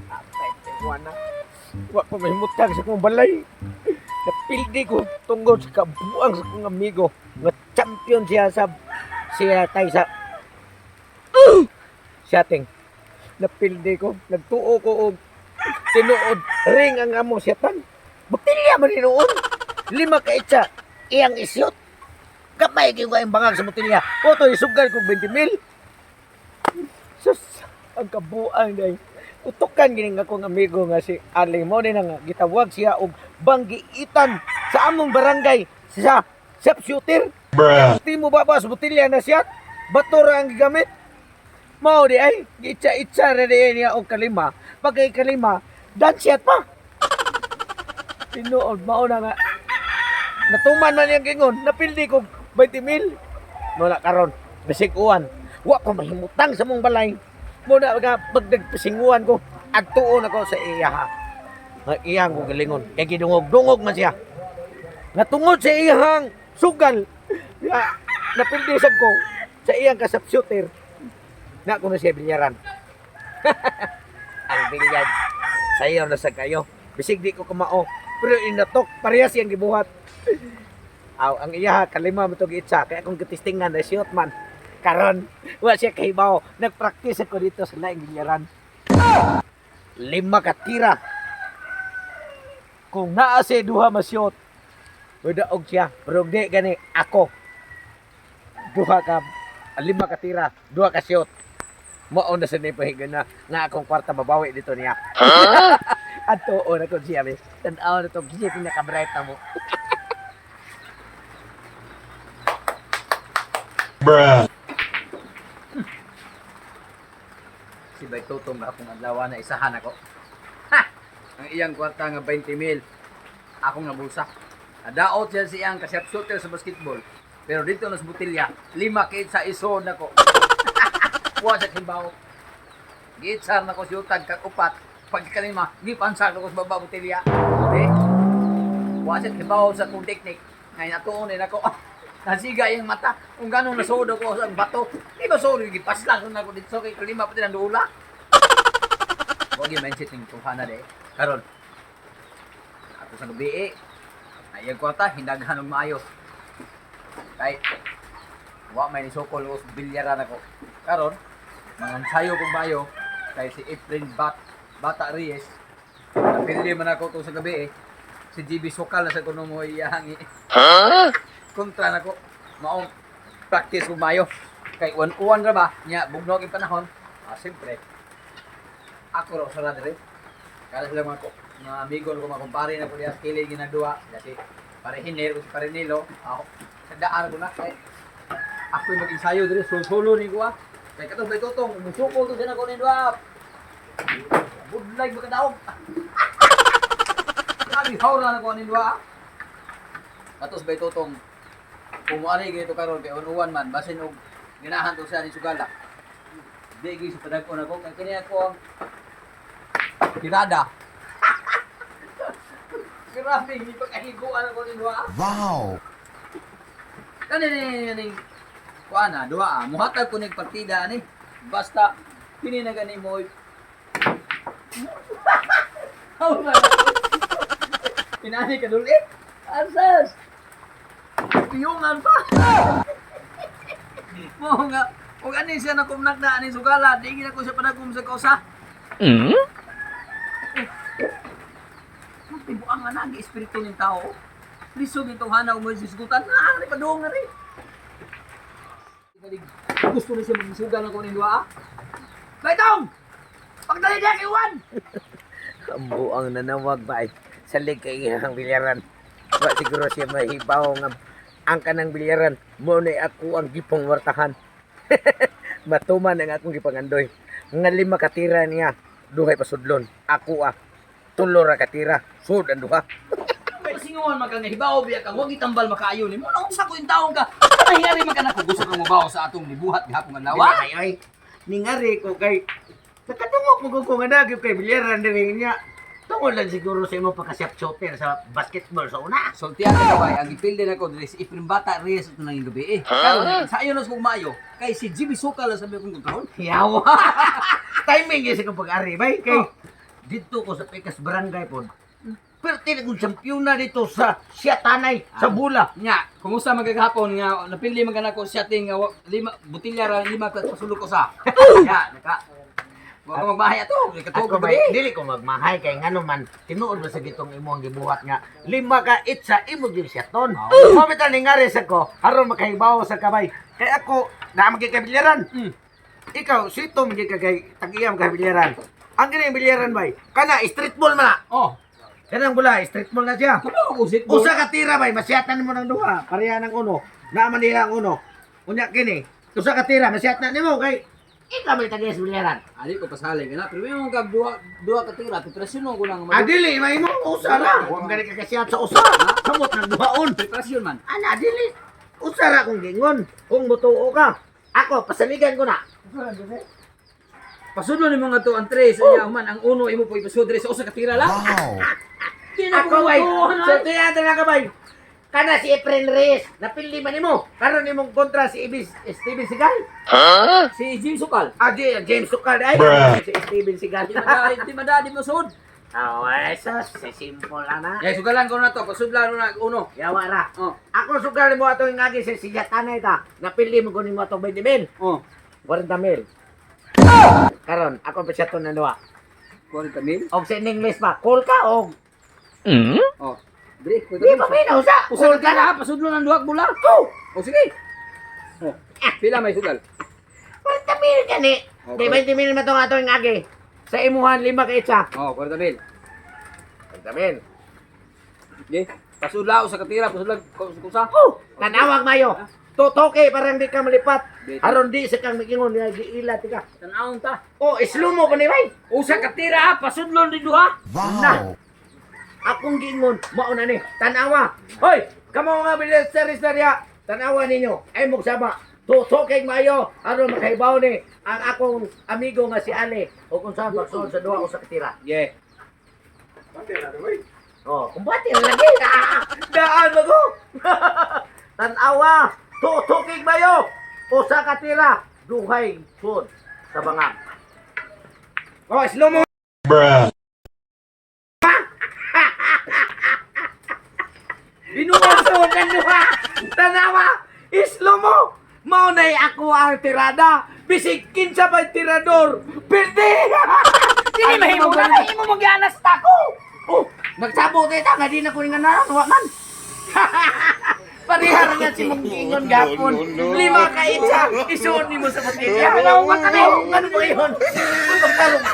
Atay, Tijuana. Wa pa may mutang sa kong balay. Napildi ko tungod sa kabuang sa kong amigo nga champion siya sa siya tay sa siyating. Napildi ko, nagtuo ko og tinuod ring ang among siyatan. Botelya man hinuon. Lima ka itsa iyang isyot. Gamay kayo kayong bangag sa botelya. Oto, isugal kong 20 mil. Sus, ang kabuang day. Utukan gining akong amigo nga si Aling mo ni nga gitawag siya og banggiitan sa among barangay sa sharpshooter. Di mo ba sa botelya na siya? Bato ra ang gigamit. Mao di ay giitsa-itsa ra di ay niya og kalima. Pagkay kalima, dance pa. Tinuod mao na nga natuman man niyang gingon, napildi ko 20 mil. Muna karon, bisig-uwan. Wa ko mahimutang sa mong balay. Muna nga pagdagpisinguan ko, agtuon ako sa iya ha. Nga iyang ko galingon. Kay gidungog-dungog man siya. Nga tungod sa iyang sugal, ya, napildi sad ko sa iyang kasapshooter. Na ko na siya bilyaran. Ang bilyad, sayo na sa kayo. Bisig di ko kamao. Pero inatok, parehas siyang gibuhat. Aw, ang iya kalima mo to giitsa kaya akong gitistingan na shoot man. Karon, wa siya kahibaw. Nagpraktis ako dito sa laing bilyaran. Lima ka tira. Kung naa siya duha masyot, og siya. Pero di gani ako. Duha ka lima ka tira, duha ka shoot. Mao na sa nipahigan na nga akong kwarta mabawi dito niya. Ato na ko siya be. Tan-aw na to kasi pinaka-bright na mo. Bruh. Si Bay Tutong na akong adlaw na isahan ako. Ha! Ang iyang kwarta nga 20 mil. Akong nabulsa. Nadaot siya siyang kasiyap shooter sa basketball. Pero dito na sa botelya, lima kit sa ison nako. Wa sa kimbaw. Gitsar nako siyutag kag upat. Pagkalima, gipansar nako sa baba botelya. Okay? Wa sa kimbaw sa kong teknik. Ngayon atuon din ako. Nasiga yung mata. Kung gano'ng nasuod ako sa bato. Di ba suod? Gipaslang ko nako dito kay kalima pati ng dula. Huwag yung mindset ng tuhana de. Karon. Ako sa gabi eh. Ay, yung kwarta, hindaghan og maayo. Kay, wa may nisukol o bilyaran ako. Karon, mga ensayo kong maayo, kay si Efren Bata Reyes, napili man ako to sa gabi eh. Si GB Sokal na sa kuno mo iyangi. Kontra nako. Maong practice kong maayo. Kay uwan-uwan ra ba? Nya bugnog yung panahon. Ah, siyempre, ako raw sa diri. Kada sila mga, mga amigo ko, mga kumpare na ko diya sa kilid ginagawa. Sila si Pare Hiner, o si Pare Nilo. Ako, sa daan ko na. Kay, ako'y mag-ensayo diri, solo ni ko ah. Kay katong bay tutong, musukol to sila ko ni Duap. Budlay ba kadaog? Grabe, hawra na ko ni Duap. Katos bay tutong, kung muari ganito karon kay unuwan man, basin og ginahan to siya ni Sugala. Di gyud sa padag-on ako kay kini ako ang tirada. Grabe, hindi pa kahiguan ako ni Duha. Wow. Kani ni ni kuan na duha ah. Muhatag ko nig partida ani. Basta kini na gani mo. Hawra na ako. Pinani ka duli. Asas. Piyungan pa. Mo nga ug ani siya na kumnak na ani sugala, di gid ako siya padagom sa kausa. Mm? Magtibuang nga na ang espiritu ng tao. Lisod itong hanaw mo sisgutan na ari padung na rin. Gusto na siya magsugal ako ni Dua. Baitong! Pagdali niya kay Juan! Ang buang nanawag ba ay salig kay iyang bilyaran. Wa siguro siya mahibaw nga ang kanang bilyaran mo na ako ang gipong wartahan. Matuman ang akong gipangandoy. Nga lima katira niya, duhay pasudlon. Ako ah, tulo ra katira, sud ang duha. Pasinguan man ka nga hibaw biya ka, wag itambal makaayo ni mo. Naunsa ko yung taong ka. Mahiyari man ka na kung gusto kang mabaw sa atong nibuhat gihapon nga lawa. Dili, ay, ay. Ningari ko kay nakadungog mo ko nga nagyo kay bilyaran diri niya. Tungod lang siguro sa imo pagka-shooter sa basketball sa una. Sultian na bay, ang gipilde na ko diri si Efrem Bata Reyes ito nang gabi eh. Karon sa ayo nas kong maayo kay si Jimmy Sukal sa may kong kontrol. Yawa. Timing gyud sa kong pag-ari bay kay Oh. didto ko sa Pikas Barangay pod. Pero tinag kong champiyona dito sa Siatanay, sa Bula. Nya, kumusta magagahapon nga napili man kana ko siya ting nga lima butilya ra lima ka pasulok ko sa. Nya, naka. Wa ka magmahay ato, Ako katuog bay, gabi. dili ko magmahay kay ngano man tinuod ba sa gitong imong gibuhat nga lima ka itsa imo gyud siya ton. Oh. Mao bitaw ni ngari sa ko aron makahibaw sa kabay. Kay ako naa man gyud kay bilyaran. Ikaw sito man gyud ka kay tag-iya man kay bilyaran. Ang kining bilyaran bay, kana street ball man na. Oh, Kanang bula street ball na siya. kuno ko sit Usa ka tira bay, masiyatan nimo ng duha, pareha ng uno. Naa man nila ang uno. Unya kini, usa ka tira masiyatan nimo kay ikaw may tag-iya sa bilyaran. Ali ko pasalig na pero may mga duha duha ka tira, preparasyon ko nang Adili, may mo usa ra. Huwag gani ka kasiyat sa usa. Samot ng duhaon. Preparasyon man. Ana, dili. Usa ra kong gingon. Kung mutuo ka. Ako, pasaligan ko na. Pasudlo ni mga to ang tres, oh. Man ang uno imo po ipasudre sa usa ka tira lang. Wow. Di na Ako, bay. ko So, tiyan na ka, bay. Kana si Efren Reyes, napili man nimo. Karon nimong kontra si Ibis, Steven Seagal. Si Jim Sukal. Ah, James Sukal. Ay, Bruh. si Steven Seagal. Di mada, di mada, di masud. Oh, sus, si simple lang na. Eh, sugalan ko na to, pasudlan na uno. Yawa ra. Oh, Ako sugal mo atong ngagi sa siyatanay ta. Napili mo ko nimo atong 20 mil. oh. 40 mil. Karon, ako pa siya to na duha. 40 mil. Og sa in English pa, call ka og Oh. Dre, di pa minaw sa. Usa Call ka ka na. na, pasudlo ng duha ka bula. Oh, Oh, sige. Oh. Pila may sugal? 40 mil gani. Okay. Di 20 mil man tong atong ngagi. Sa imuhan lima ka itsa. Oh, 40 mil. 40 mil. Sige. Pasudla usa ka tira, pasudla kusa. Oh, tanawag mayo. Totoke parang di ka malipat. Beto. Aron di sa kang miingon nga giila ti ka. Tanawon ta. Oh, islo mo ko ni bay. Usa ka tira, pasudlo ni duha. Wow. Akong giingon mao na ni. Tanawa. Hoy, kamo nga bilis sa diha. Tanawa ninyo. Ay mo sama. Tutukig mayo aron makahibaw ni ang akong amigo nga si Ale o kung saan magsuod sa duha o sa katira. Yeah. Oh, kumbati na lagi. Ah, daan mo ko. Tanawa, tutukig mayo. Usa ka tira, duhay sud sa bangag. Oh, slow mo. Bruh. Binuoso ng duha. Tanawa, islo mo. Mao na'y ako ang tirada. Bisig kinsa pa'y tirador. Pirdi! Dili mahimo ka na, imo magianas ta ko. Oh, nagsabot ta nga di na ko nga naran, wa man. Pareha ra nga si mong ingon gapon. Lima ka itsa, isuod nimo sa botelya. Wala ko kami. Ano ba yun? Uy, magtarong.